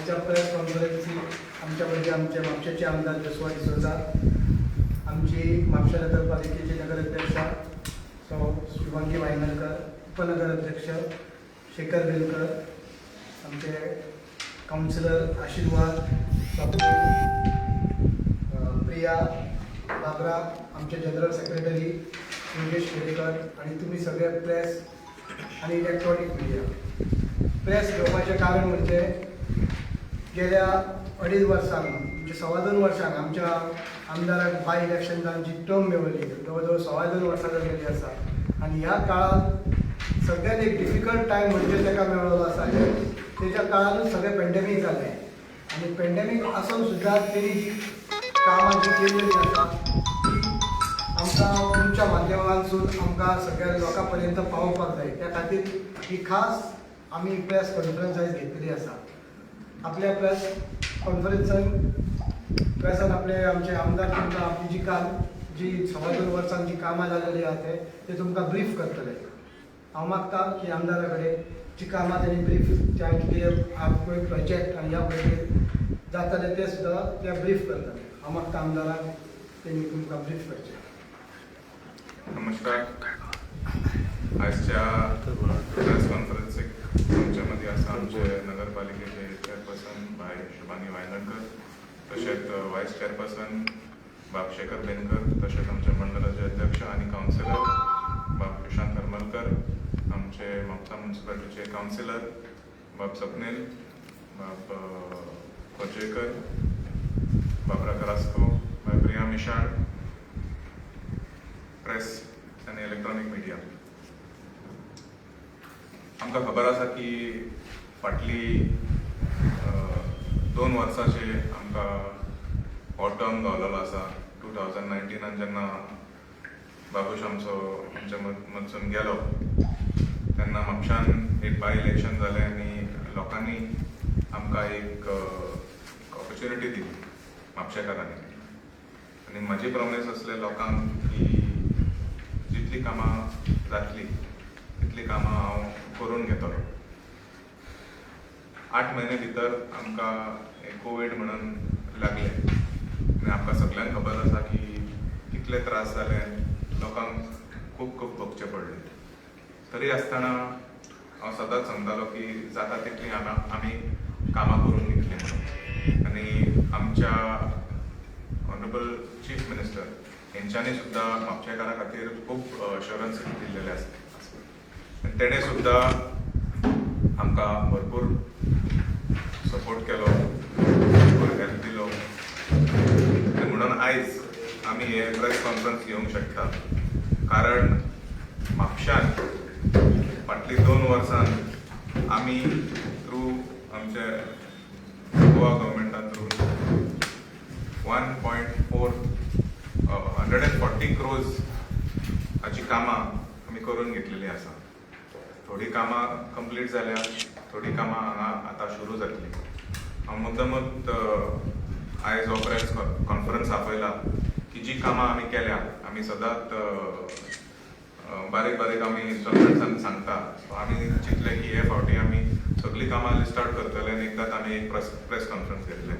आयच्या प्रेस कॉन्फरन्सीक आमच्या मदीं आमचे म्हापशेचे आमदार जोशुआ डिसोजा, आमची म्हापशा नगरपालिकेचे नगराध्यक्षा सौ शुभांगी वायंगणकर, उपनगराध्यक्ष शेखर बेलकर, आमचे कावन्सिलर आशिर्वाद, स्वप्नील, प्रिया बाबरा, आमचे जनरल सेक्रेटरी योगेश खेडेकर आणि तुम्ही सगळे प्रेस आणि इलेक्ट्रॉनिक मिडिया. प्रेस घेवपाचें कारण म्हणजे गेल्या अडीच वर्सांक, म्हणजे 2.25 वर्सांक आमच्या आमदाराक बाय इलेक्शन जावन जी टर्म मेळ्ळी, जवळ जवळ 2.25 वर्सां जाल्लेली आसा आनी ह्या काळांत सगळ्यात एक डिफिकल्ट टायम म्हणजे ताका मेळ्ळो आसा. तेच्या काळानूच सगळें पेंडेमीक जालें आनी पेंडेमीक आसून सुद्दां तेणी जी कामां जी केल्लेली आसा ती आमकां तुमच्या माध्यमांतसून आमकां सगळ्या लोकां पर्यंत पावोवपाक जाय. त्या खातीर ही खास आमी प्रेस कॉन्फरन्स आयज घेतलेली आसा. आपल्या प्रेस कॉन्फरन्सान प्रेसान आपले आमचे आमदार तुमकां आपली जी काम, जी 2.25 वर्सां जी कामां जालेली आहा ते ते तुमकां ब्रीफ करतले. हांव मागता की आमदारा कडेन जी कामां तेणी ब्रीफ ज्या कितें पळय प्रोजेक्ट आनी ह्या फुडें जातले ते सुद्दां ते ब्रीफ करतले. हांव मागता आमदाराक तेणी तुमकां ब्रीफ करचें. नमस्कार. आजच्या प्रेस कॉन्फरन्सीक आमच्या मदीं आसा आमचे नगरपालिकेचे चेअरपर्सन बाय शुभांगी वायंगणकर, तशेंच वायस चेअरपर्सन बाब शेखर बेनकर, तशेंच आमच्या मंडळाचे अध्यक्ष आनी कावन्सिलर बाब प्रशांत हरमलकर, आमचे म्हापसा म्युन्सिपालिटीचे कावन्सिलर बाब स्वप्नील, बाब खोचेकर, बाबरा करास्को, बाय प्रिया मिशाळ, प्रेस आनी इलेक्ट्रॉनिक मिडिया. आमकां खबर आसा की फाटली 2 वर्सांचे आमकां हो टर्म गावलेलो आसा. 2019नान जेन्ना बाबूश आमचो आमच्या मदसून गेलो तेन्ना म्हापशान एक बाय इलेक्शन जालें आनी लोकांनी आमकां एक ऑपॉर्च्युनिटी दिली म्हापशेकारांनी. आनी म्हाजी प्रॉमीस आसलें लोकांक की जितली कामां जातली तितली कामां हांव करून घेतलो. 8 म्हयने भितर आमकां एक कोवीड म्हणून लागलें आनी आमकां सगल्यांक खबर आसा की कितले त्रास जाले, लोकांक खूब खूब भोगचें पडलें. तरी आसतना हांव सदांच सांगतालो की जाता तितली आमी कामां करून घेतली म्हणून. आनी आमच्या ऑनरेबल चीफ मिनिस्टर हेंच्यांनी सुद्दां म्हापशेकारा खातीर खूब अश्योरन्स दिल्लेले आसता आनी तेणें सुद्दां आमकां भरपूर सपोर्ट केलो, भरपूर हेल्प दिलो आनी म्हणून आयज आमी हे प्रेस कॉन्फरन्स घेवंक शकता, कारण म्हापशान फाटलीं 2 वर्सां आमी थ्रू आमचे गोवा गव्हर्मेंटा थ्रू 1.4, 140 crores हाची कामां आमी करून घेतलेली आसा. थोडी कामां कंप्लीट जाल्या, थोडी कामां हांगा आतां सुरू जातली. हांव मुद्दमूच आयज हो प्रेस कॉन्फरन्स आपयला की जी कामां आमी केल्या, आमी सदांच बारीक बारीक आमी इन्स्टॉलमेंट्सान सांगता. सो आमी चिंतलें की हे फावटी आमी सगळीं कामां लिस्ट आउट करतले आनी एकदांच आमी एक प्रेस कॉन्फरन्स घेतले.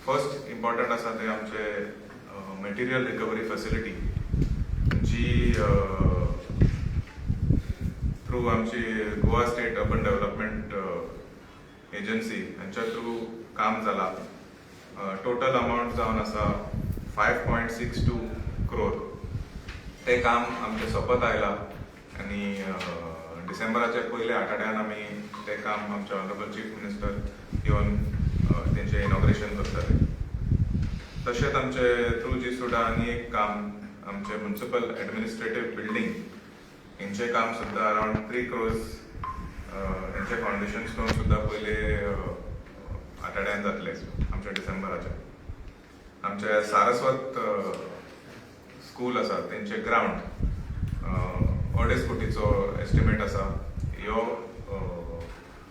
फर्स्ट इम्पॉर्टंट आसा ते आमचे मटेरियल रिकवरी फॅसिलिटी, जी थ्रू आमची Goa state urban development agency हांच्या थ्रू काम जाला. टोटल अमाउंट जावन आसा 5.62 क्रोर. तें काम आमचें सोंपत आयलां आनी डिसेंबराच्या पयल्या आठवड्यान आमी तें काम आमचे ऑनरेबल चीफ मिनिस्टर येवन तेंचें इनॉग्रेशन करतले. तशेंच आमचे थ्रू जी सुद्दां आनी एक काम, आमचे म्युन्सिपल एडमिनिस्ट्रेटीव बिल्डींग हेंचें काम सुद्दां अरावंड 3 क्रोर्स हेंचे फावंडेशन स्टोन सुद्दां पयले आठवड्यान जातले आमच्या डिसेंबराच्या. आमचे सारस्वत स्कूल आसा, तेंचे ग्रावंड 2.5 कोटीचो एस्टिमेट आसा. ह्यो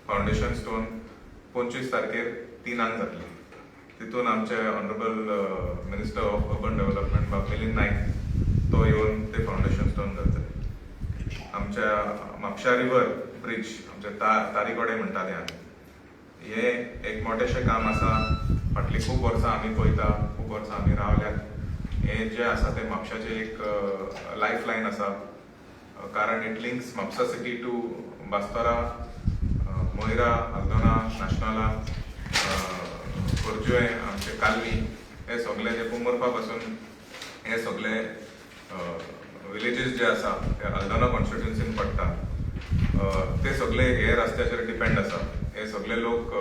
फावंडेशन स्टोन 25 तारखेर 3ांक जातली. तितून आमचे Honourable Minister of Urban Development बाब मिलिंद नायक तो येवन ते फावंडेशन स्टोन घालतले. आमच्या म्हापशा रिवर ब्रिज, आमच्या तारीकोडे म्हणटाले आमी, हे एक मोठेशें काम आसा. फाटलीं खूब वर्सां आमी पळयता, खूब वर्सां आमी रावल्यात. हें जें आसा तें म्हापशाचें एक लायफ लायन आसा, कारण it links Mapusa city to Bastora, Moira, Aldona, Nationala, Corjuem, आमचे कालवी, हे सगळे जे पोंबुर्फा पासून हे सगळे विलेजीस जे आसा ते हल्दोना कॉन्स्टिट्युन्सीन पडटा, ते सगळे हे रस्त्याचेर डिपेंड आसा. हे सगळे लोक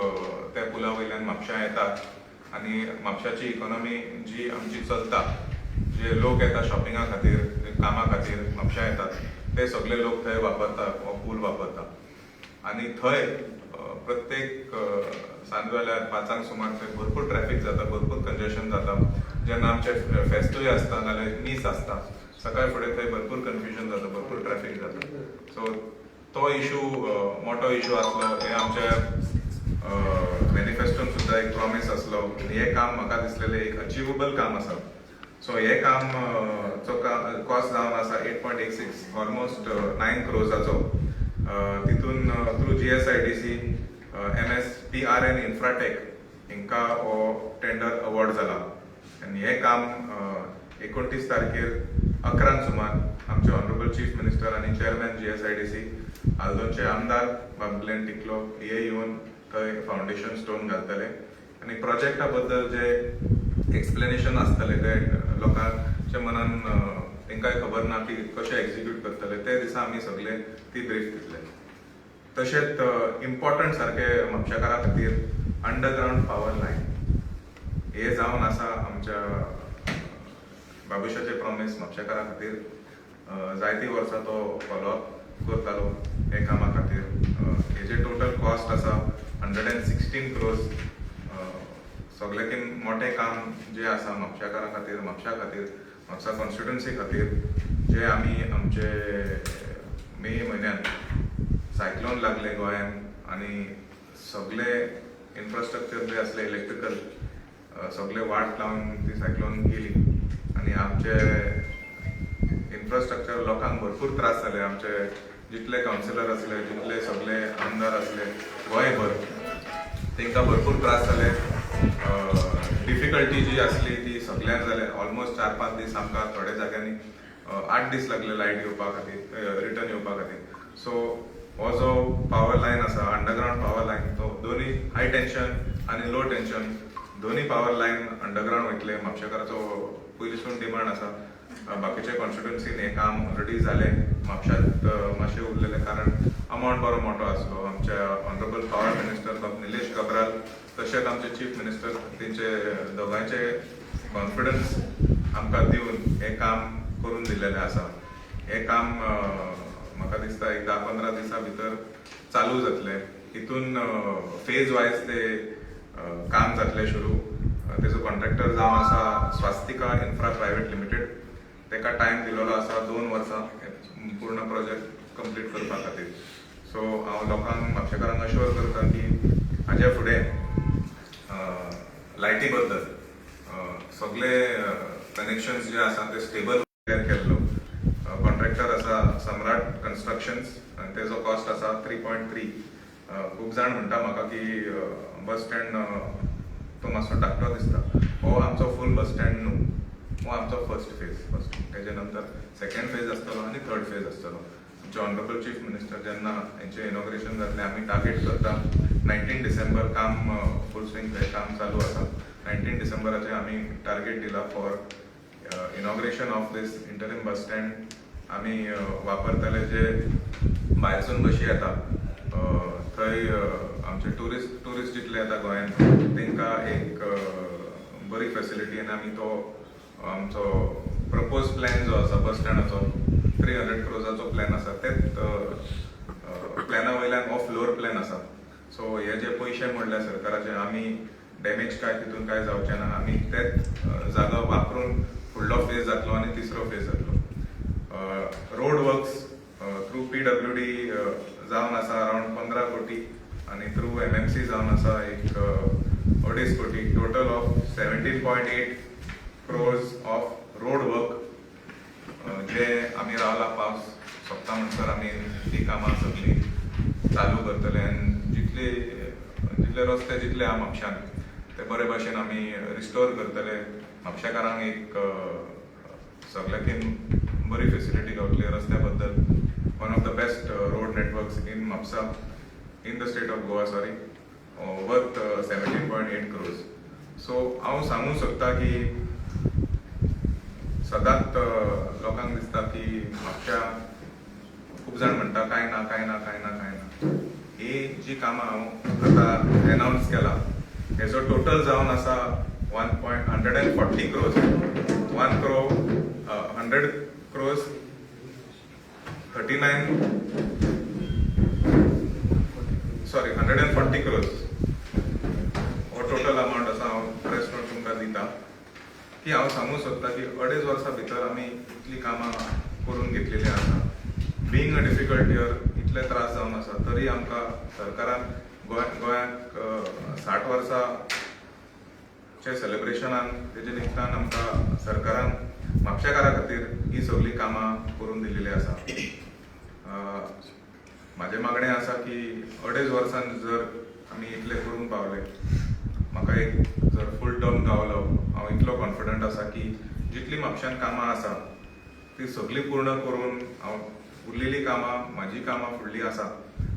त्या पुला वयल्यान म्हापश्यां येतात आनी म्हापशाची इकॉनॉमी जी आमची चलता, जे लोक येता शॉपिंगा खातीर, कामा खातीर म्हापश्यां येतात, ते सगळे लोक थंय वापरता, हो पूल वापरता. आनी थंय प्रत्येक सांज वेळार 5 सुमार थंय भरपूर ट्रॅफिक जाता, भरपूर कंजेशन जाता. जेन्ना आमचे फेस्तूय आसता नाल्यार मीस आसता सकाळ फुडें, थंय भरपूर कन्फ्युजन जाता, भरपूर ट्रॅफिक जाता. सो तो इशू मोठो इशू आसलो. हे आमच्या मॅनिफेस्टोन सुद्दां एक प्रॉमीस आसलो आनी हें काम म्हाका दिसलेलें एक अचिवेबल काम आसा. सो हें काम चो कॉस्ट जावन आसा 8.86, ऑलमोस्ट 9 क्रोजाचो. तितून through GSIDC, M S PRN Infratech हांकां हो टेंडर अवॉर्ड जाला. आनी हें काम 29 तारखेर 11 सुमार आमचे ऑनरेबल चीफ मिनिस्टर आनी चेअरमॅन जीएसआयडीसी, हाल्दोणचे आमदार बाब ग्लेन टिकलो हे येवन थंय फावंडेशन स्टोन घालतले आनी प्रोजेक्टा बद्दल जे एक्सप्लेनेशन आसतलें ते लोकांच्या मनान, तांकांय खबर ना की कशें एक्झिक्यूट करतले, ते दिसा आमी सगळे ती ब्रीफ दितले. तशेंच इम्पॉर्टंट सारकें म्हापशेकारा खातीर अंडरग्रावंड पावर लायन हे जावन आसा आमच्या बाबुशाचे प्रॉमीस म्हापशेकारा खातीर. जायतीं वर्सां तो फॉलोअप करतालो हे कामा खातीर. हेजे टोटल कॉस्ट आसा 116 क्रोर्स. सगळ्याकीन मोठें काम जें आसा म्हापशेकारा खातीर, म्हापशा खातीर, म्हापसा कॉन्स्टिट्युन्सी खातीर, जे आमी आमचे मे म्हयन्यात सायक्लोन लागले गोंयान आनी सगळे इन्फ्रास्ट्रक्चर जे आसले इलेक्ट्रिकल सगळे वाट लावन ती सायक्लोन गेली आनी आमचे इन्फ्रास्ट्रक्चर लोकांक भरपूर त्रास जाले. आमचे जितले कावन्सिलर आसले, जितले सगळे आमदार आसले गोंयभर, तांकां भरपूर त्रास जाले. डिफिकल्टी जी आसली ती सगल्यांक जाले. ऑलमोस्ट 4-5 दीस आमकां, थोड्या जाग्यांनी 8 दीस लागले लायट येवपा खातीर, रिटर्न येवपा खातीर. सो हो जो पावर लायन आसा, अंडरग्रावंड पावर लायन, तो दोनी हाय टेन्शन आनी लो टेन्शन दोनी पावर लायन अंडरग्रावंड वयतले. म्हापशेकाराचो पयलींसून डिमांड आसा. बाकीचे कॉन्स्टिट्युन्सीन हें काम ऑलरेडी जालें, म्हापशांत मातशें उरलेलें, कारण अमावंट बरो मोठो आसलो. आमच्या ऑनरेबल पावर मिनिस्टर बाब निलेश काब्राल तशेंच आमचे चीफ मिनिस्टर, तेंचे दोगांयचे कॉन्फिडन्स आमकां दिवन हें काम करून दिलेलें आसा. हें काम म्हाका दिसता एक 10-15 दिसां भितर चालू जातलें. हितून फेज वायज ते काम जातलें सुरू. तेजो कॉन्ट्रॅक्टर जावन आसा स्वास्तिका इन्फ्रा प्रायव्हेट लिमिटेड. तेका टायम दिलेलो आसा 2 वर्सां हे पूर्ण प्रोजेक्ट कंप्लीट करपा खातीर. सो हांव लोकांक, म्हापशेकारांक अश्योर करता की हाज्या फुडें लायटी बद्दल सगळे कनेक्शन्स जे आसा ते स्टेबल केल्लो. कॉन्ट्रॅक्टर आसा सम्राट कन्स्ट्रक्शन्स आनी तेजो कॉस्ट आसा 3.3. खूब जाण म्हणटा म्हाका की बस स्टँड तो मातसो धाकटो दिसता. हो आमचो फूल बस स्टँड न्हू, हो आमचो फर्स्ट फेज फर्स्ट. तेजे नंतर सेकंड फेज आसतलो आनी थर्ड फेज आसतलो. आमचे ऑनरेबल चीफ मिनिस्टर जेन्ना हेंचें इनॉग्रेशन जातलें, आमी टार्गेट करता 19 डिसेंबर. काम फूल स्विंग थंय काम चालू आसा. 19 डिसेंबराचें आमी टार्गेट दिला for inauguration of this interim bus stand. आमी वापरतले जे भायरसून बशी येता, थंय आमचे टुरिस्ट जितले येता गोंयांत तांकां एक बरी फेसिलिटी. आनी आमी तो आमचो प्रपोज प्लॅन जो आसा बस स्टँडाचो, 300 क्रोजाचो प्लॅन आसा, तेच प्लॅना वयल्यान हो फ्लोर प्लॅन आसा. सो हे जे पयशे म्हणल्या सरकाराचे, आमी डॅमेज काय तितून काय जावचें ना. आमी तेच जागो वापरून फुडलो फेज जातलो आनी तिसरो फेज जातलो. रोड वर्क्स थ्रू पीडब्ल्यूडी जावन आसा अरावंड 15 कोटी आनी थ्रू एमएमसी जावन आसा एक 2.5 कोटी, total of 17.8 crores of road work. जे आमी रावला, पावस सोंपता म्हणसर आमी ती कामां सगळीं चालू करतले आनी जितले जितले जितले रस्ते जितले आहा म्हापशान ते बरे भाशेन आमी रिस्टोर करतले. म्हापशेकारांक एक सगळ्याकीन बरी फेसिलिटी गावतली रस्त्या बद्दल. One of the best road networks in Mapusa, in the state of Goa, sorry, worth 17.8 crores. So हांव सांगूंक सोदता की सदांच लोकांक दिसता की म्हापशा खूब जाण म्हणटा कांय ना, कांय ना, कांय ना, कांय ना. ही जी कामां हांव आतां एनावन्स केला हेजो टोटल जावन आसा one point 140 crores, one crore 100 crores 39, sorry, 140 crores हो टोटल अमावंट आसा. हांव प्रेस नोट तुमकां दिता की हांव सांगूंक सोदता की अडेज वर्सां भितर आमी इतली कामां करून घेतलेली आसा. बीइंग अ डिफिकल्ट इयर, इतले त्रास जावन आसा तरी आमकां सरकारान गोंयाक 60 वर्सां सेलिब्रेशनान तेजे निमतान आमकां सरकारान म्हापशेकारा खातीर ही सगळीं कामां करून दिलेली आसा. म्हाजें मागणें आसा की अडेज वर्सान जर आमी इतलें करूंक पावले, म्हाका एक जर फूल टर्म गावलो, हांव इतलो कॉन्फिडंट आसा की जितली म्हापशान कामां आसा ती सगळीं पूर्ण करून हांव उरलेली कामां, म्हाजी कामां फुडलीं आसा,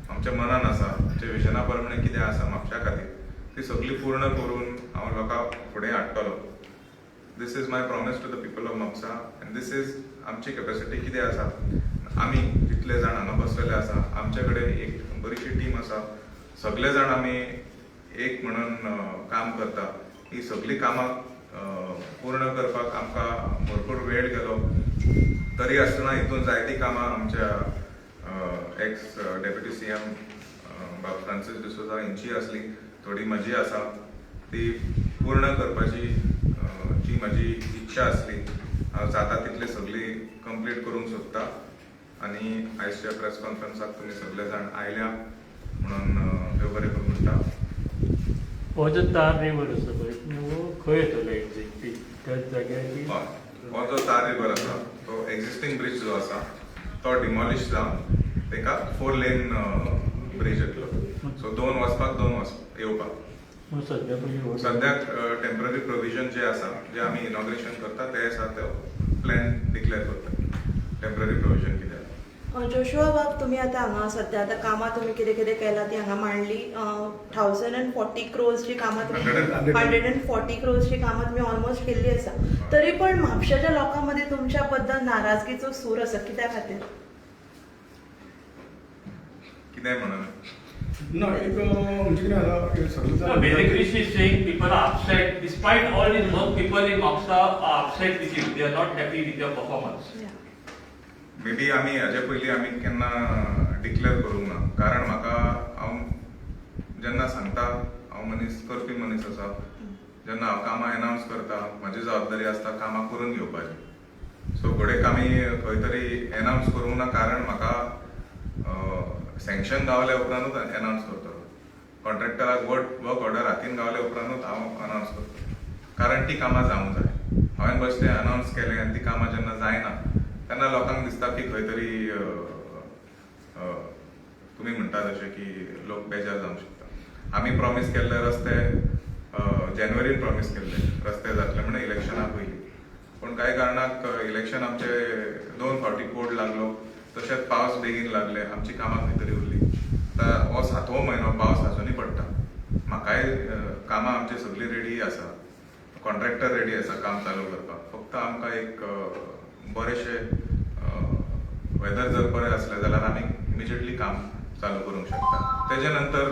आमच्या मनान आसा, आमच्या विजना प्रमाणे कितें आसा म्हापशा खातीर, ती सगळी पूर्ण करून हांव लोकां फुडें हाडटलो. This is my promise to the people of Mapusa and this is आमची कॅपॅसिटी कितें आसा. आमी जितले जाण हांगा बसलेले आसा, आमचे कडेन एक बरीशी टीम आसा. सगळे जाण आमी एक म्हणून काम करता. ही सगळीं कामां पूर्ण करपाक आमकां भरपूर वेळ गेलो तरी आसतना हितून जायतीं कामां आमच्या एक्स डेप्युटी सीएम बाब फ्रांसीस डिसोजा हेंची आसली, थोडी म्हजी आसा. ती पूर्ण करपाची जी म्हजी इच्छा आसली, हांव जाता तितली सगळी कंप्लीट करूंक सोदता. आनी आयच्या प्रेस कॉन्फरन्साक तुमी सगळे जाण आयल्या म्हणून देव बरें करूं म्हणटा. हो जो तार रिवर आसा पळय, हो खंय येतलो एक्झॅक्टली? त्याच जाग्यार की? हय, हो जो तार रिवर आसा तो एक्झिस्टींग ब्रिज जो आसा तो डिमॉलिश जावन ताका फोर लेन ब्रिज येतलो. सो दोन वचपाक, दोन वच येवपाक. मग सध्या पळय हो सद्याक टेम्पररी प्रोविजन जे आसा, जे आमी इनॉग्रेशन करता ते आसा, ते प्लॅन डिक्लेअर करता टेम्पररी प्रोविजन कितें आसा. जोशुआ बाब, तुमी आतां हांगा सद्या आतां कामां तुमी कितें कितें केलां ती हांगा मांडली. 1040 क्रोर्सची कामां तुमी, 140 क्रोर्सची कामां तुमी ऑलमोस्ट केल्ली आसा, तरी पण म्हापशाच्या लोकां मदीं तुमच्या बद्दल नाराजगीचो सूर आसा, कित्या खातीर? कितें म्हणून? ना, एक म्हणजे कितें जालां सगळें. No, basically she's saying people are upset. Despite all this work, people in Mapsa are upset with you. They are not happy with your performance. May be आमी हाजे पयलीं आमी केन्ना डिक्लेअर करूंक ना, कारण म्हाका हांव जेन्ना सांगता, हांव मनीस करपी मनीस आसा. जेन्ना हांव कामां एनावन्स करता, म्हाजी जबाबदारी आसता कामां करून घेवपाची. सो घडये आमी खंय तरी एनावन्स करूंक ना, कारण म्हाका सँक्शन गावल्या उपरांतूच एनावन्स करतलो. कॉन्ट्रॅक्टराक वर्क ऑर्डर हातीन गावल्या उपरांतूच हांव अनावन्स करतलो, कारण ती कामां जावंक जाय. हांवें बसते अनावन्स केलें आनी ती कामां जेन्ना जायना तेन्ना लोकांक दिसता की खंय तरी तुमी म्हणटा तशें की लोक बेजार जावंक शकता. आमी प्रॉमीस केल्ले रस्ते, जानेवारीन प्रॉमीस केल्ले रस्ते जातले म्हणून इलेक्शना पयलीं, पूण कांय कारणाक इलेक्शन आमचे दोन फावटी कोड लागलो, तशेंच पावस बेगीन लागले, आमची कामां खंय तरी उरली. आतां हो सातवो म्हयनो, पावस आजुनूय पडटा. म्हाकाय कामां आमची सगळीं रेडी आसा, कॉन्ट्रॅक्टर रेडी आसा काम चालू करपाक. फक्त आमकां एक बरेशें वेदर जर बरें आसलें जाल्यार आमी इमिजिएटली काम चालू करूंक शकता. तेजे नंतर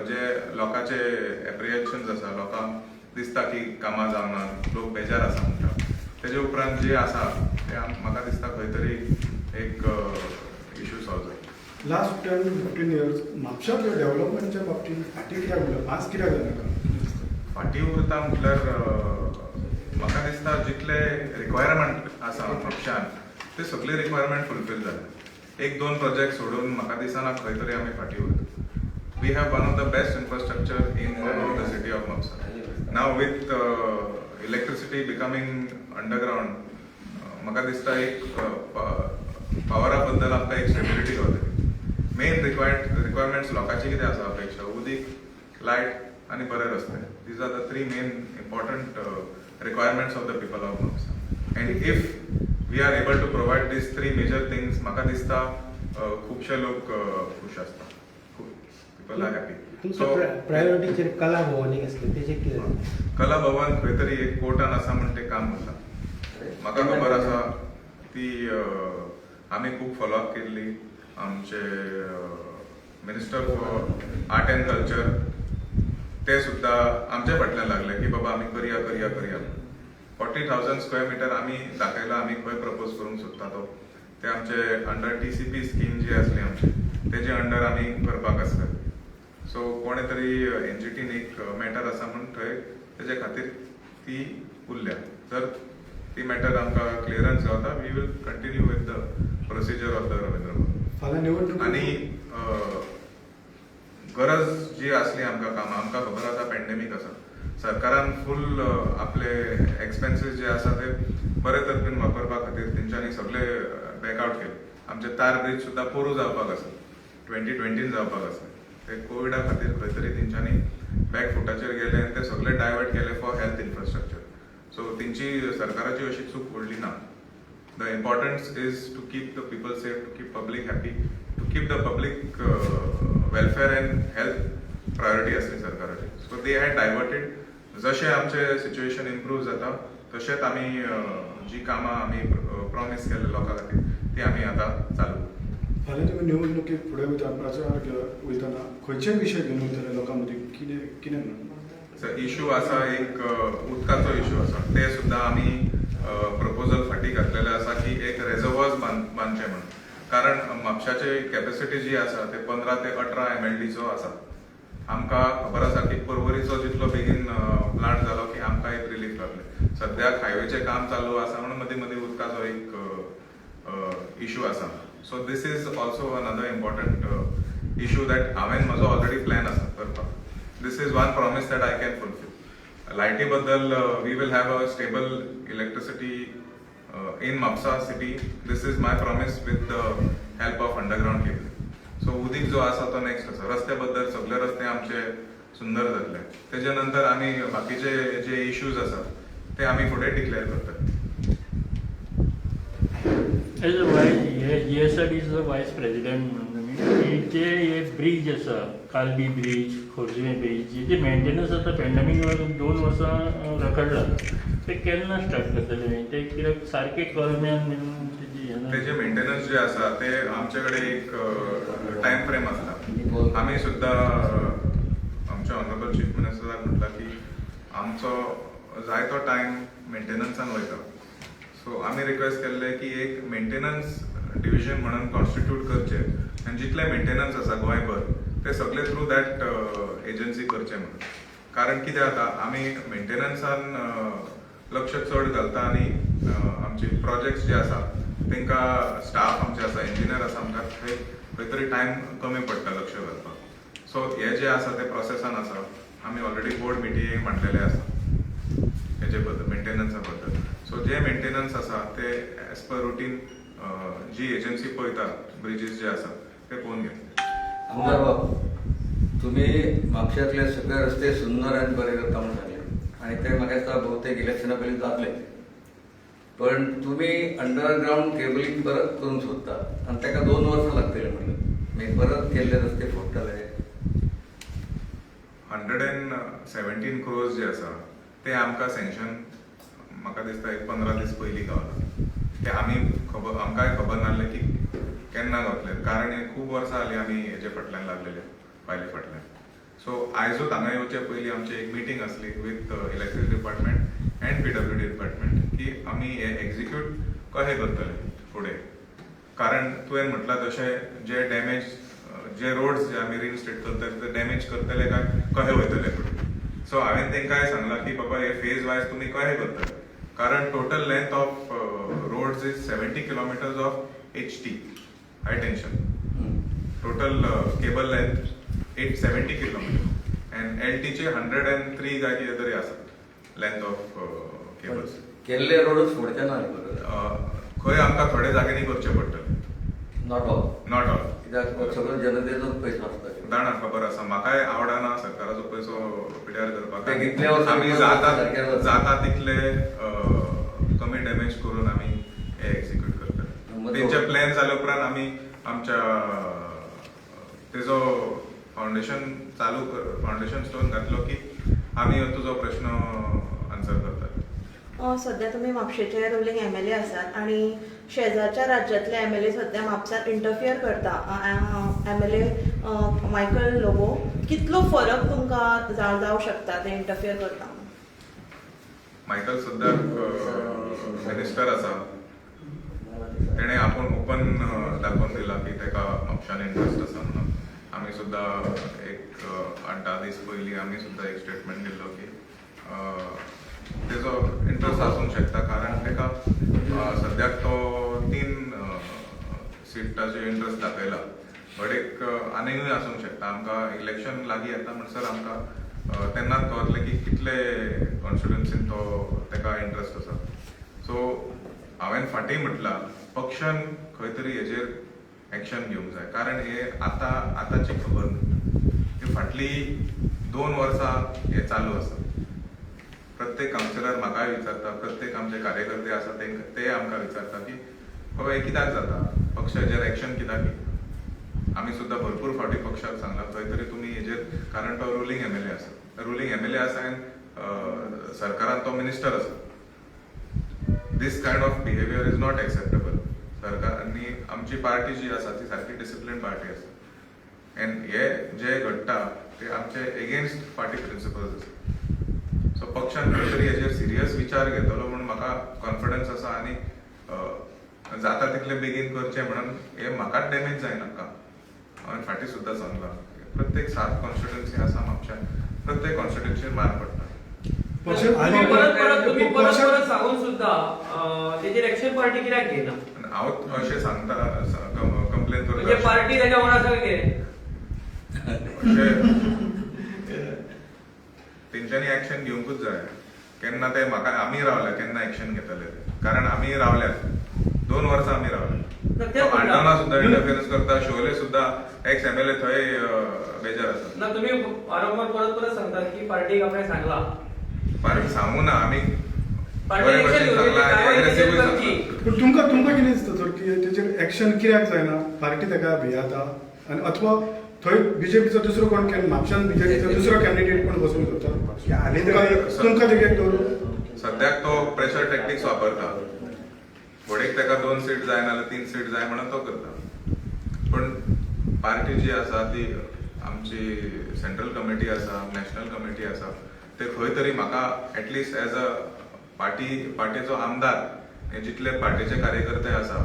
जे लोकांचे एप्रिहेन्शन्स आसा, लोकांक दिसता की कामां जावना, लोक बेजार आसा म्हणटा, तेजे उपरांत जे आसा ते म्हाका दिसता खंय तरी एक इशू सॉल्व जाता. लास्ट 10-15 इयर्स म्हापशां डेव्हलपमेंटच्या बाबतींत फाटीं कित्याक उरला, मास कित्याक जालें? फाटीं उरता म्हटल्यार म्हाका दिसता जितले रिक्वायरमेंट आसा म्हापशान ते सगळे रिक्वायरमेंट फुलफील जाले. एक दोन प्रोजेक्ट सोडून म्हाका दिसना खंय तरी आमी फाटीं उरता. We have one of the best infrastructure in the city of Mapusa. Now with electricity becoming underground, म्हाका दिसता एक पावरा बद्दल आमकां एक स्टेबिलिटी गावतली. मेन रिक्वायरमेंट्स लोकांची कितें आसा, अपेक्षा? उदीक, लायट. आनी बरे रस्ते. These are the three main important requirements of the people of Mapusa, and if we are able to provide these three major things, म्हाका दिसता खुबशे लोक खुश आसता, people are happy. तुमच्या प्रायोरिटीचेर कला भवन एक आसलें, तेजें कितें जालें? कला भवन खंय तरी एक कोर्टान आसा म्हण तें काम उरलां. म्हाका खबर आसा ती आमी खूब फॉलोअप केल्ली. आमचे Minister for Art and Culture ते सुद्दां आमच्या फाटल्यान लागले की बाबा आमी करया, करया, करया. 40,000 स्क्वेअर मिटर आमी दाखयला, आमी खंय प्रपोज करूंक सोदता तो. ते आमचे अंडर TCP scheme जी आसली आमची, तेजे अंडर आमी करपाक आसले. सो कोणे तरी एनजीटीन एक मॅटर आसा म्हूण थंय तेजे खातीर ती उरल्या. जर ती मॅटर आमकां क्लियरन्स गावता, we will continue with the procedure of the Ravindra Bhavan. फाल्यां निवडणूक आनी गरज जी आसली आमकां कामां, आमकां खबर आसा पॅन्डेमीक आसा, सरकारान फूल आपले एक्सपेन्सीस जे आसा ते बरे तरेन वापरपा खातीर तेंच्यांनी सगळे बॅकआवट केले. आमचे तार ब्रीज सुद्दां पोरू जावपाक आसा, 2020 जावपाक आसा. ते कोविडा खातीर खंय तरी तेंच्यांनी बॅक फुटाचेर गेले आनी ते सगळे डायवर्ट केले फॉर हेल्थ इन्फ्रास्ट्रक्चर. सो तेंची सरकाराची अशी चूक व्हडली ना. The importance is to keep the people safe, to keep public happy, to keep the public welfare and health priority आसली सरकाराची. So they had diverted. जशें आमचें सिच्युएशन इम्प्रूव जाता तशेंच आमी जी कामां आमी प्रॉमीस केल्ले लोकां खातीर ती आमी आतां चालू. फाल्यां तुमी निवडणुकेक फुडें वयता, प्रचार वयतना खंयचे विशय घेवन वयतले लोकां मदीं, कितें कितें म्हणून? इशू आसा एक उदकाचो इशू आसा, ते सुद्दां आमी प्रपोजल फाटीं घातलेले आसा की एक रेजर्वॉर्स बांदचे म्हणून. कारण म्हापशाची कॅपेसिटी जी आसा ते 15 ते 18 MLDचो आसा. आमकां खबर आसा की पर्वरीचो जितलो बेगीन प्लांट जालो की आमकां एक रिलीफ जातलें. सद्याक हायवेचें काम चालू आसा म्हणून मदीं मदीं उदकाचो एक इशू आसा. So this is also another important issue that हांवें म्हजो ऑलरेडी प्लॅन आसा करपाक. This is one promise that I can fulfil. लायटी बद्दल, we will have a stable electricity in Mapusa city. This is my promise with the help of underground cable. So उदीक जो आसा तो नेक्स्ट आसा. रस्त्या बद्दल सगळे रस्ते आमचे सुंदर जातले. तेजे नंतर आमी बाकीचे जे इश्यूज आसात ते आमी फुडें डिक्लेअर करतले. एज अ वायस हे GSRDCचो वायस प्रेसिडेंट म्हणून तुमी जे हे ब्रीज आसा, कालबी ब्रीज, खोर्जुवें ब्रीज, हेजे मेंटेनन्स आतां पॅन्डेमीक वेळार 2 वर्सां रखडला, ते केन्ना स्टार्ट करतले? ते कित्याक सारके कलम्यान बीन तेजी हें ना. तेजे मेंटेनन्स जे आसा ते आमचे कडेन एक टायम फ्रेम आसता. आमी सुद्दां आमच्या ऑनरेबल चीफ मिनिस्टराक म्हटलां की आमचो जायतो टायम मेंटेनन्सान वयता. सो आमी रिक्वेस्ट केल्ले की एक मेंटेनन्स डिविजन म्हणून कॉन्स्टिट्यूट करचे आनी जितले मेंटेनन्स आसा गोंयभर ते सगळे थ्रू that agency करचे म्हणून. कारण कितें जाता, आमी मेंटेनन्सान लक्ष चड घालता आनी आमचे प्रोजेक्ट्स जे आसा तांकां स्टाफ आमचे आसा, इंजिनियर आसा, आमकां थंय खंय तरी टायम कमी पडटा लक्ष घालपाक. सो हे जे आसा ते प्रोसेसान आसा. आमी ऑलरेडी बोर्ड मिटींग मांडलेले आसा हेजे बद्दल, मेंटेनन्सा बद्दल. सो जे मेंटेनन्स आसा ते एज पर रुटीन जी एजन्सी पळयता ब्रिजीस जे आसा ते पळोवन घेतले. आमदार बाब, तुम्ही म्हापशांतले सगळे रस्ते सुंदर आनी बरे करता म्हणून सांगले आनी ते म्हाका दिसता बहुतेक इलेक्शना पयलीं जातले, पण तुमी अंडरग्रावंड केबलिंग परत करूंक सोदता आनी ताका 2 वर्सां लागतली म्हणलं, मागीर परत केल्ले रस्ते फोडटले. 117 क्रोर्स जे आसा ते आमकां सँक्शन म्हाका दिसता एक 15 दीस पयलीं गावला. ते आमी खबर, आमकांय खबर नासलें की केन्ना गावतले, कारण हे खूब वर्सां जालीं आमी हेजे फाटल्यान लागलेले, फायली फाटल्यान. सो आयजूच हांगा येवचे पयलीं आमची एक मिटींग आसली with electric department and PWD department की आमी हे एक्झिक्यूट कशें करतले फुडें. कारण तुवें म्हटलां तशें जे डॅमेज जे रोड्स जे आमी रिइन्स्टेट करतले ते डॅमेज करतले काय कशें वयतले फुडें. सो हांवें तांकांय सांगलां की बाबा हे फेज वायज तुमी कशें करतले, कारण total length of roads is 70 kilometres of HT high tension. Total cable length 870 kilometre and LTचे 103 काय कितें तरी आसा लेंथ ऑफ केबल्स. केल्ले रोडच फोडचे ना न्ही परत. खंय आमकां थोडे जाग्यांनी करचे पडटले. Not all. Not all. कित्याक सगळो जनतेचोच पयसो आसता. जाणा, खबर आसा. म्हाकाय आवडना सरकाराचो पयसो पिड्यार करपाक. ते कितले वर्सां आमी सारकें जाता जाता. जाता तितले कमी डॅमेज करून आमी हे एक्झिक्यूट करतले. मग तेंचे प्लॅन जाले उपरांत आमी आमच्या तेजो फावंडेशन चालू, फावंडेशन स्टोन घातलो की आमी तुजो प्रश्न आन्सर करतले. सध्या तुमी म्हापशेचे रुलींग एमएलए आसात आणि शेजारच्या राज्यातले एमएलए सध्या म्हापसात इंटरफियर करता, एमएलए मायकल लोबो. कितलो फरक तुमकां जावं शकता ते इंटरफियर करता? मायकल सद्याक मिनिस्टर आसा. तेणे आपूण ओपन दाखोवन दिला की ताका म्हापशान इंट्रस्ट आसा म्हणून. आमी सुद्दां एक 8-10 दीस पयलीं आमी सुद्दां एक स्टेटमेंट दिल्लो की तेजो इंट्रस्ट आसूंक शकता, कारण ताका सद्याक तो तीन सिटाचेर इंट्रस्ट दाखयला, बट एक आनीकूय आसूंक शकता. आमकां इलेक्शन लागीं येता म्हणसर आमकां तेन्नाच कळतलें की कितले कॉन्स्टिट्युन्सीन तो ताका इंट्रस्ट आसा. सो हांवें फाटीं म्हटलां, पक्षान खंय तरी हेजेर एक्शन घेवंक जाय, कारण हे आतां आतांची खबर न्हू, ती फाटली 2 वर्सां हें चालू आसा. प्रत्येक कावन्सिलर म्हाकाय विचारता, प्रत्येक आमचे कार्यकर्ते आसा ते आमकां विचारता की बाबा हें कित्याक जाता, पक्ष हेजेर एक्शन कित्याक घेना. आमी सुद्दां भरपूर फावटी पक्षाक सांगलां खंय तरी तुमी हेजेर, कारण तो रुलींग एमएलए आसा, रुलींग एमएलए आसा आनी सरकारान तो मिनिस्टर आसा. This kind of behaviour is not acceptable. सरकार आनी आमची पार्टी जी आसा ती सारकी डिसिप्लीन पार्टी आसा, एंड हे जे घडटा ते आमचे एगेन्स्ट पार्टी प्रिंसिपल्स आसा. सो पक्षान खंय तरी हेजेर सिरियस विचार घेतलो म्हणून म्हाका कॉन्फिडन्स आसा आनी जाता तितले बेगीन करचें म्हणून हे म्हाकाच डॅमेज जायनाका. हांवें फाटीं सुद्दां सांगलां, प्रत्येक 7 कॉन्स्टिट्युन्सी आसा म्हापशान, प्रत्येक कॉन्स्टिट्युन्सीर मार पडटा. तुम्ही परत परत तुम्ही परत परत सांगून सुद्धा तेजेर एक्शन पार्टी कित्याक घेयना? हांव अशें सांगता, कंप्लेन म्हणजे करता पार्टी तेच्या वांगडा आसा कितें? अशें तेंच्यांनी एक्शन घेवंकूच जाय. केन्ना ते म्हाका आमी रावल्या केन्ना एक्शन घेतले ते, कारण आमी रावल्यात 2 वर्सां आमी रावल्या. आल्डोना सुद्दां इंटरफिरन्स करता, शोले सुद्दां एक्स एमएलए थंय बेजार आसा. ना, तुम्ही वारंवार परत परत सांगतात की पार्टीक आपणें सांगला. पार्टी सांगू ना आमी, पार्टी बरे एक्शन भशेन घेवची, सांगला आनी कारवाय aggressive तेजेर सांगला. करची. पूण तुमकां तुमकां कितें दिसता सर की तेजेर एक्शन कित्याक जायना? पार्टी ताका भियेता आनी अथवा थंय बीजेपीचो दुसरो कोण म्हापशान बीजेपीचो दुसरो कॅन्डिडेट कोण बसूंक सोदता आनी तुमकां तिकेट दवरून? सद्याक तो प्रेशर टॅक्टिक्स वापरता. घोडेक ताका 2 सीट जाय नाजाल्यार 3 सीट जाय म्हणून तो करता, पूण पार्टी जी आसा ती आमची सेंट्रल कमिटी आसा, नॅशनल कमिटी आसा, ते खंय तरी म्हाका at least as a party पार्टीचो आमदार, जितले पार्टीचे कार्यकर्ते आसा,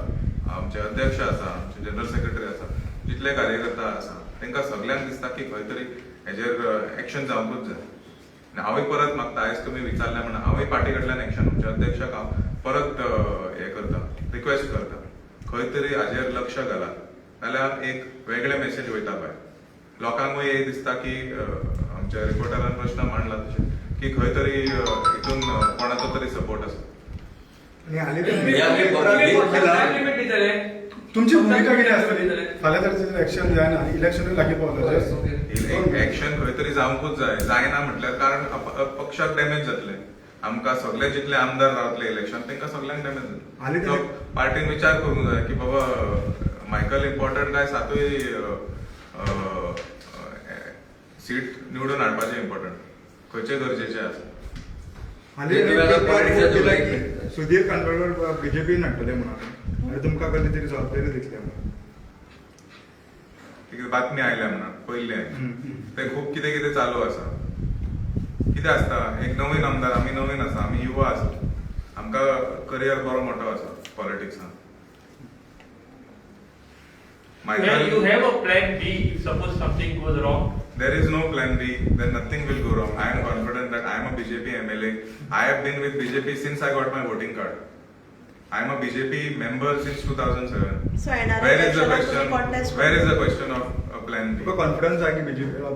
आमचे अध्यक्ष आसा, आमचे जनरल सेक्रेटरी आसा, जितले कार्यकर्ता आसा तांकां सगल्यांक दिसता की खंय तरी हेजेर एक्शन जावंकूच जाय. आनी हांवूय परत मागता, आयज तुमी विचारलें म्हणून हांवूय पार्टी कडल्यान एक्शन आमच्या अध्यक्षाक हांव परत हें करता, रिक्वेस्ट करता खंय तरी हाजेर लक्ष घालात, नाल्यार एक वेगळे मेसेज वयता भायर. लोकांकूय हे दिसता की आमच्या रिपोर्टरान प्रश्न मांडला तशें की खंय तरी हितून कोणाचो तरी सपोर्ट आसा. आनी हालीं तुम्ही हे आमी टायम लिमिट दितले. तुमची भुमिका कितें आसतली फाल्यां जर तेजेर एक्शन जायना, इलेक्शनूय लागीं पावता? एक्शन खंय तरी जावंकूच जाय. जायना म्हटल्यार कारण पक्षाक डॅमेज जातले. आमकां सगळे जितले आमदार रावतले इलेक्शन तांकां सगल्यांक डॅमेज हालीं जातले. पार्टीन विचार करूंक जाय की बाबा मायकल इम्पॉर्टंट काय सातूय सीट निवडून हाडपाचें इम्पॉर्टंट, खंयचे गरजेचें आसा. हालीं तुम्ही आता पार्टीच्या केला की सुधीर कांदोळकर बीजेपीन हाडटले म्हणून आनी तुमकां कसली तरी जबाबदारी दितले म्हणून. कितें बातमी आयल्या म्हणून पयलें ते खूब कितें कितें चालू आसा. कितें आसता, एक नवीन आमदार, आमी नवीन आसा, आमी युवा आसा, आमकां करियर बरो मोठो आसा पॉलिटिक्सान. Well, you have a plan B if suppose something goes wrong. There is no plan B, then nothing will go wrong. I am confident that I am a BJP MLA. I have been with BJP since I got my voting card. I am a BJP member since 2007. So येणाऱ्या Where is the इलेक्शनाक तुम्ही question? contest Where is the question of a plan B? तुका confidence आहे की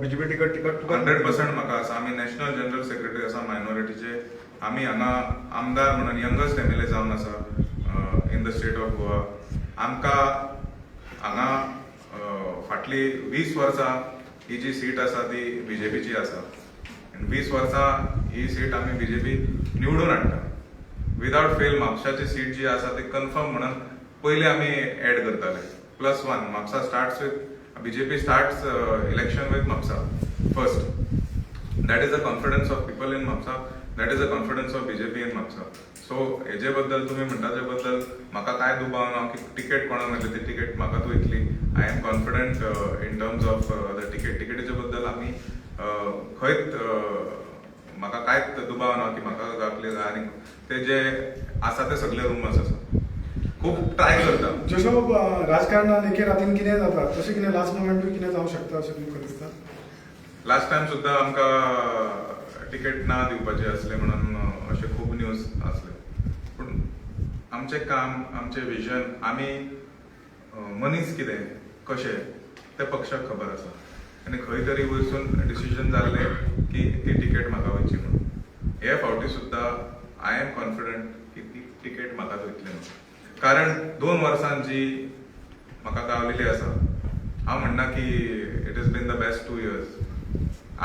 BJP तिकट तिकट तुका 100% म्हाका आसा. आमी नॅशनल जनरल सेक्रेटरी आसा मायनॉरिटीचे. आमी हांगा आमदार म्हणून यंगस्ट एमएलए जावन आसा in the state of Goa. आमकां हांगा फाटली 20 वर्सां ही जी सीट आसा ती बीजेपीची आसा आनी 20 वर्सां ही सीट आमी बीजेपी निवडून हाडटा विदाउट फेल. म्हापशाची सीट जी आसा ती कन्फर्म म्हणून पयले आमी एड करताले, +1. Mapusa starts with BJP, starts election with Mapusa first. That is the confidence of people in Mapusa, that is the confidence of BJP in Mapusa. So हेजे बद्दल तुमी म्हणटा ते बद्दल म्हाका कांय दुबाव ना की तिकेट कोणाक मेळटली, ती तिकेट म्हाकाच वयतली. I am confident in terms of the ticket. तिकेटीच्या बद्दल आमी खंयच म्हाका कांयच दुबाव ना की म्हाका गावतले. आनी ते जे आसा ते सगळे रुमर्स आसा. खूब ट्राय करता. जसो राजकारणान एके रातीन कितें जाता, तशें कितें लास्ट मोमेंटूय कितें जावंक शकता अशें तुमकां दिसता? लास्ट टायम सुद्दां आमकां तिकेट ना दिवपाचे आसले म्हणून अशे खूब न्यूज आसले, पूण आमचें काम, आमचें विजन, आमी मनीस कितें कशें तें पक्षाक खबर आसा आनी खंय तरी वयरसून डिसिजन जाल्लें की ती तिकेट म्हाका वयची म्हणून. हे फावटी सुद्दां I am confident की ती तिकेट म्हाकाच वयतली म्हणून, कारण 2 वर्सां जी म्हाका गावलेली आसा, हांव म्हणना की it is been the best 2 years.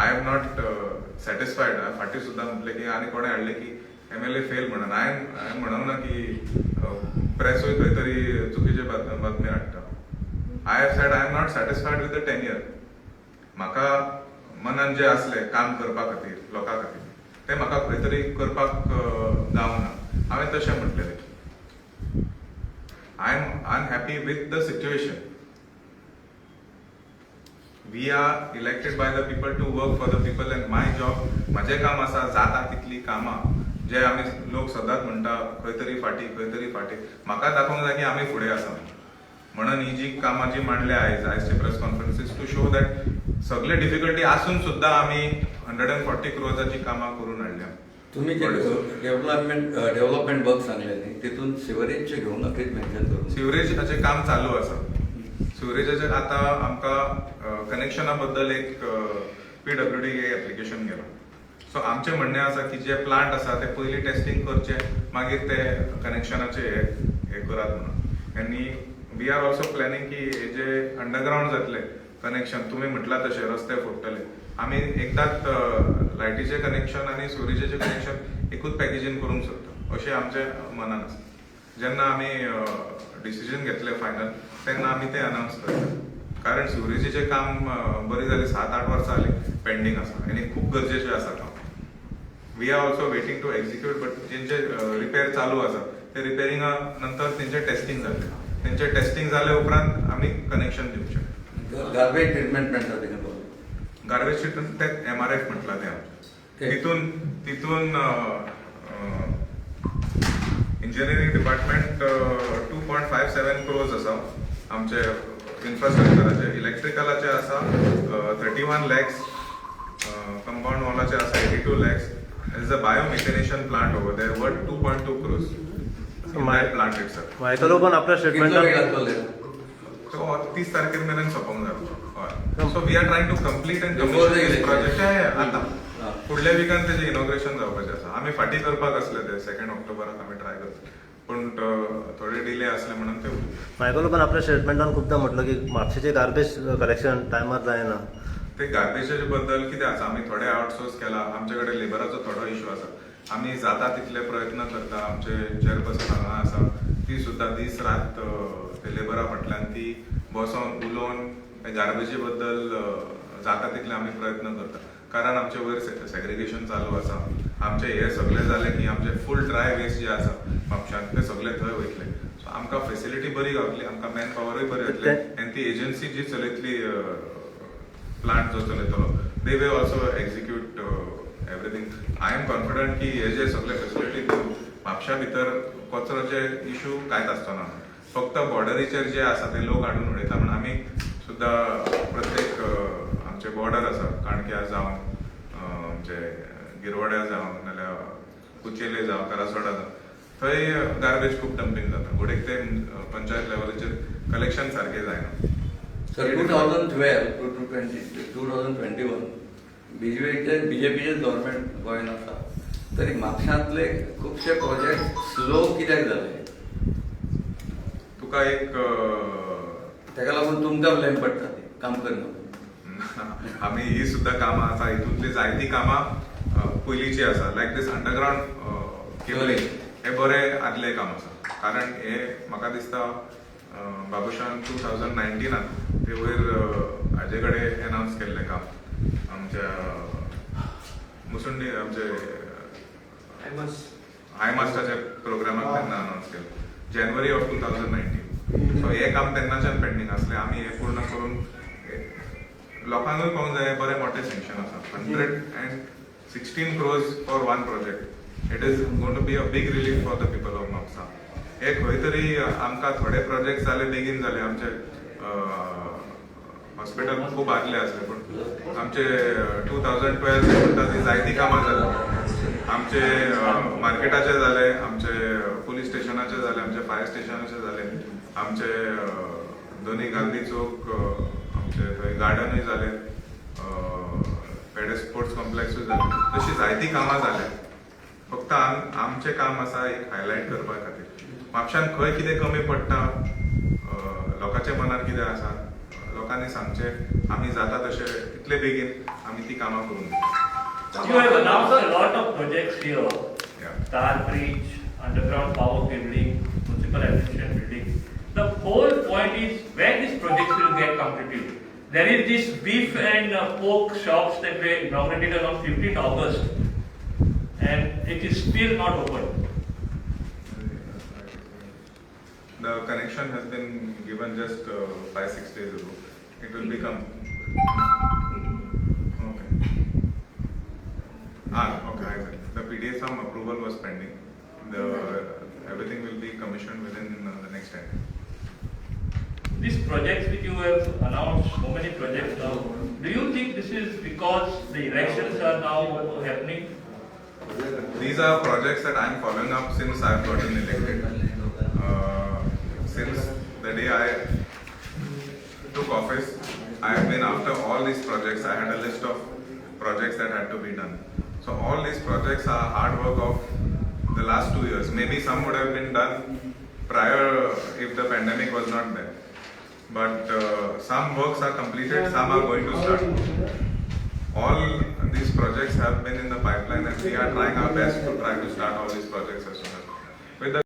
I am not satisfied. फाटीं सुद्दां म्हटलें की आनी कोणें हाडलें की एमएलए फेल म्हणून. हांवें म्हणूंक ना की प्रेसूय खंय तरी चुकीचे बातमी हाडटा. I have said I am not satisfied with the 10 year. म्हाका मनान जें आसलें काम करपा खातीर, लोकां खातीर, तें म्हाका खंय तरी करपाक गावना, हांवें तशें म्हटलेलें. I am unhappy with the situation. We are elected by the people to work for the people, and my job, म्हजें काम आसा जाता तितली कामां जे आमी लोक सदांच म्हणटा खंय तरी फाटीं, खंय तरी फाटीं, म्हाका दाखोवंक जाय की आमी फुडें आसा म्हणून. ही जी कामां जी मांडल्या आयज, आयजचे press conference is to show that सगळे डिफिकल्टी आसून सुद्दां आमी 140 क्रोर्साची कामां करून हाडल्या. तुम्ही जे डेव्हलपमेंट वर्क सांगले न्ही, तितून सिवरेजचे घेवन नक्कीच मेन्शन करून. सिवरेजाचें काम चालू आसा. सिवरेजाचें आतां आमकां कनेक्शना बद्दल एक पीडब्ल्यूडी एप्लिकेशन गेलां. सो आमचें म्हणणें आसा की जे प्लांट आसा ते पयलीं टेस्टींग करचें, मागीर ते कनेक्शनाचे हे हे करात म्हणून. आनी we are also planning की हे जे अंडरग्रावंड जातले कनेक्शन, तुमी म्हटलां तशें रस्ते फोडटले आमी, एकदांच लायटीचें कनेक्शन आनी सिवरेजाचें कनेक्शन एकूच पॅकेजीन करूंक सोदता अशें आमच्या मनान आसा. जेन्ना आमी डिसिजन घेतले फायनल, तेन्ना आमी ते अनावन्स करता, कारण सिवरेजीचें काम बरें जालें 7-8 वर्सां जालीं पेंडींग आसा आनी खूब गरजेचें आसा काम. We are also waiting to execute, but जेंचे रिपेर चालू आसा ते रिपेरिंगा नंतर तेंचे टेस्टिंग जातलें, तेंचे टेस्टिंग जाले उपरांत आमी कनेक्शन दिवंक शकता. गार्बेज ट्रिटमेंट प्लांट तेका. गार्बेज ट्रिटमेंट ते एमआरएफ म्हटलां तें आमचें. तितून तितून engineering department 2.57 crores आसा आमचे इन्फ्रास्ट्रक्चराचे, इलेक्ट्रिकलाचे आसा 31 लॅक्स, कंपाऊंड वॉलाचे आसा 82 lakhs. Is a biomethanation plant over there worth 2.2 crores plant it sir. Michael लोबोन आपल्या कितलो वेळ स्टेटमेंटान लागतलो? सो 30 तारखेर मेरेन सोंपोंक जाय, हय. So we are trying to complete and Before the this election. Project आतां. फुडल्या विकान तेजें इनॉग्रेशन जावपाचें आसा. आमी फाटीं करपाक आसले ते सेकंड ऑक्टोबराक आमी ट्राय करता, पूण थोडे डिले आसले म्हणून ते मायकल लोबोन आपल्या स्टेटमेंटान खुबदां म्हटलं की म्हापशेचें गार्बेज कलेक्शन टायमार जायना. ते गार्बेजाचे बद्दल कितें आसा, आमी थोडे आउटसोर्स केला. आमचे कडेन लेबराचो थोडो इशू आसा. आमी जाता तितले प्रयत्न करता. आमचे चेअरपर्सन हांगा आसा, ती सुद्दां दीस रात ते लेबरा फाटल्यान ती बसोन उलोवन गार्बेजी बद्दल जाता तितले आमी प्रयत्न करता, कारण आमचे वयर सेग्रिगेशन चालू आसा. आमचे हे सगळे जाले की आमचे फूल ड्राय वेस्ट जे आसा म्हापशांत ते सगळे थंय वयतले. सो आमकां फेसिलिटी बरी गावतली, आमकां मॅन पावरूय बरी जातली आनी ती एजन्सी जी चलयतली, प्लांट जो चलयतलो, they will also execute everything. I am confident की हे जे सगळे फेसिलिटी दिवन म्हापशा भितर कचरोचे इशू कांयच आसचो ना. फक्त बॉर्डरीचेर जे आसा ते लोक हाडून उडयता म्हण आमी सुद्दां प्रत्येक आमचे बॉर्डर आसा, काणक्या जावं, आमचे गिरवड्या जावं, नाल्यार कुचेले जावं, करासवाडा जावं, थंय गार्बेज खूब डंपींग जाता. घोडेक ते पंचायत लेवलाचेर कलेक्शन सारकें जायना. Sir, 2012 to 2021 बीजेपीचे गव्हर्नमेंट गोंयान आसा, तरी म्हापशांतले खुबशे प्रोजेक्ट स्लो कित्याक जाले? तुका एक ताका लागून तुमकां ब्लेम पडटा ते काम करना. आमी ही सुद्दां कामां आसा, हितूंतली जायतीं कामां पयलींची आसा, लायक दीस अंडरग्रावंड केबलिंग हे बरें आदलें काम आसा, कारण हे म्हाका दिसता बाबूशान 2019 ते वयर हाजे कडेन एनावन्स केल्लें काम, आमच्या मुसुंडी आमचे हायमास्टाच्या प्रोग्रामाक तेन्ना अनावन्स केलें जानेवारी ऑफ 2019. सो हें काम तेन्नाच्यान पेंडींग आसलें. आमी हें पूर्ण करून लोकांकूय कळूंक जाय, बरें मोठें सँक्शन आसा, 116 crores for one project. It is going to be a big relief for the people of Mapusa. हे खंय तरी आमकां थोडे प्रोजेक्ट जाले, बेगीन जाले. आमचे हॉस्पिटल खूब आदले आसले, पूण आमचे 2012 म्हणटा ती जायतीं कामां जाली. आमचे मार्केटाचे जाले, आमचे पुलीस स्टेशनाचे जाले, आमचे फायर स्टेशनाचे जाले, आमचे दोनी गांधी चौक, आमचे थंय गार्डनूय जाले, पेडे स्पोर्ट्स कॉम्प्लेक्सूय जाले. तशी जायतीं कामां जाल्या. फक्त आमचें काम आसा एक हायलायट करपा खातीर म्हापशान खंय कितें कमी पडटा, लोकांच्या मनार कितें आसा, लोकांनी सांगचें. आमी जाता तशें तितले बेगीन आमी ती कामां करून दितले. You have announced a lot of projects here. Yeah. Tar Bridge, underground power cabling, municipal administration building. The whole point is when these projects will get completed. There is this beef and pork shops that were inaugurated on 15th August and it is still not open. The connection has been given just 5-6 days ago. It will become okay. Ah, okay. I got it. The PDSM approval was pending. The everything will be commissioned within the next 10 days. These projects which you have announced, so many projects now, do you think this is because the elections are now happening? These are projects that I am following up since I have gotten elected. Since the day I took office, I have been after all these projects. I had a list of projects that had to be done. So all these projects are hard work of the last 2 years. Maybe some would have been done prior if the pandemic was not there. But some works are completed, some are going to start. All these projects have been in the pipeline and we are trying our best to try to start all these projects as soon as possible. With the